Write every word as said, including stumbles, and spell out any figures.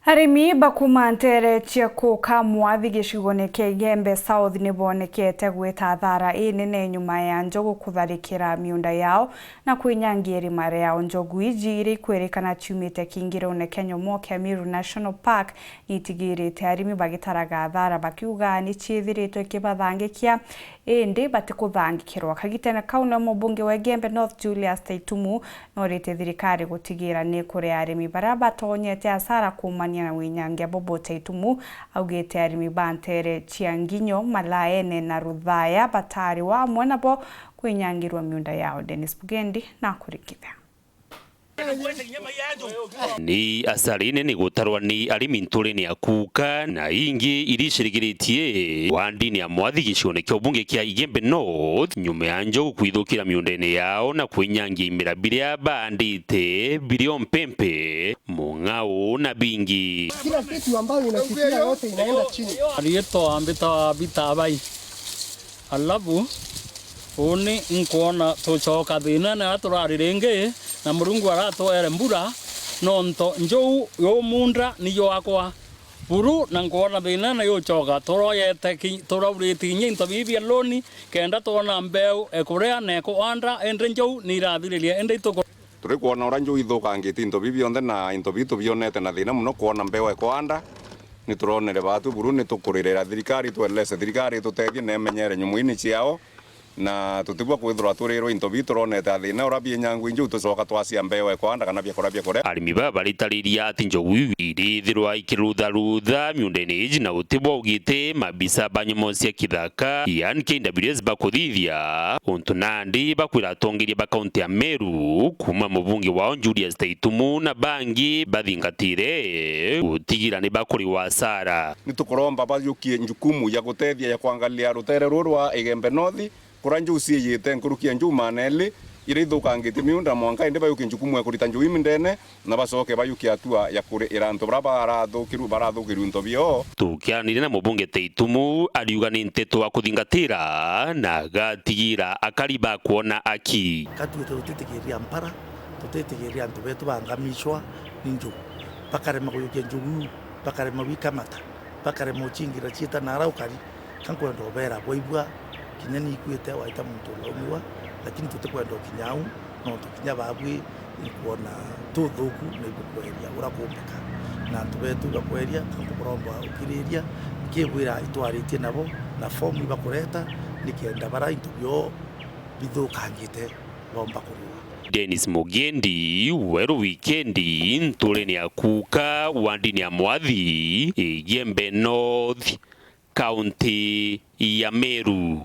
Arimi ba kuuma nteere cia Kuka Mwathi gicigone kia Igembe South ni boonekete gwita athara inene nyuma ya njogu kutharikira miunda yao na kwinyangia irima riao. Njogu iji iria ikwirikana ciumite kingirone kia nyomoo kia Meru National Park ni itigirite arimi bagitaraga athara, bakiuga ni ciithiritwe ikibathangikia, indi batikuthangikirwa. Kagitene kau, nio mubunge wa Igembe North Julius Taitumu norite thirikari gutigira ni kuria arimi baria batonyete asara kuumania na winyangia bobo. Taitumu augite arimi ba nteere cia Nginyo, Malaene na Ruthaya batari wa amwe nabo kwinyangirwa miunda yao. Dennis Bugendi nakurikithia. Ni asara inene gutarwa ni arimi nturene ya Kuka na ingi iria icirigiritie wandini ya Mwathi gicione kia ubunge kia Igembe North, nyuma ya njogu kwithukira miundene yao na kwinyangia imera biria baandite, birio mpempe, mung'au na bingi. Kila kitu ambayo inafikia yote inaenda chini. Riitwa mbitawa Peter Abai. Alafu, uuni nkwona tucoka thiinene aria turari ringi, na Murungu aratwere mbura, nontu njuu yu munda ni jwakwa buru, na nkwona thiinene yucoka. Turoyete ki-, turaurite kinya into bibi bia loni, kenda twona mbeu ekuria na ekuanda, indi njuu ni irathiriria, indi ituku- Turikwona uria njuu ithukangitie into bibi bionthe, na into biu tubionete na thiina mono kwona mbeu ekuanda. Ni turonere baatu buru, ni tukuririra thirikari itwelese, thirikari itutethie na imenyere nyumu ii ni ciao, na tutibua kwithirwa turirwa into biu turonete a thiina uria bienyangwi njuu tucoka twacia mbeu ekuanda kana biakuria biakuria. Arimi baba baritariria ati njogu iu irithirwa ikirutharutha miundene iji na utibwa ugiti mabisa ba nyomoo cia kithaka, yaani K W S, bakuthithia, untu nandi bakwira atongeria ba kaunti ya Meru, kuuma mubunge wao Julius Taitumu na bangi bathingatire gutigira ni bakuriwa asara. Ni tukuromba bayukie njukumu ya gutethia ya kuangalia rutere ruru rwa Igembe North, kuria njuu ciiyite nkuruki ya njuu maana eli, iria ithukangitie miunda mwanka, indi bayukie njukumu ya kurita njuu ii mindene, na bacoke bayukie hatua ya kuriira antu baria barathukirua, barathukirua into biao. Tukiaraniria na mubunge Taitumu, ariuga ni nteto akuthingatira na agatigira akari bakwona aki. Ka tuite tutitigiria mpara, tutitigiria antu betu bangamicwa ni njugu, bakarema kuyukia njugu, bakarema gwikamata, bakarema ucingira ciita na ara ukari. Ka nkwenda ubeera bwaibua, kinya ni ikuite waita muntu uraumiwa, lakini tutikwenda ukinya au, nontu kinya baabui inkwona tuthuku na ibukweria uria kuumbika. Na antu betu ibakweria, ka nkuburomba ukiriria, nkibwira itwaritie nabo, na fomu ibakureta, nikenda bara into bioo bithukangite bomba kuriwa. Dennis Mugendi, Weru Wikendi, nturene ya Kuka, wandini ya Mwathi, Igembe North, kaunti ya Meru.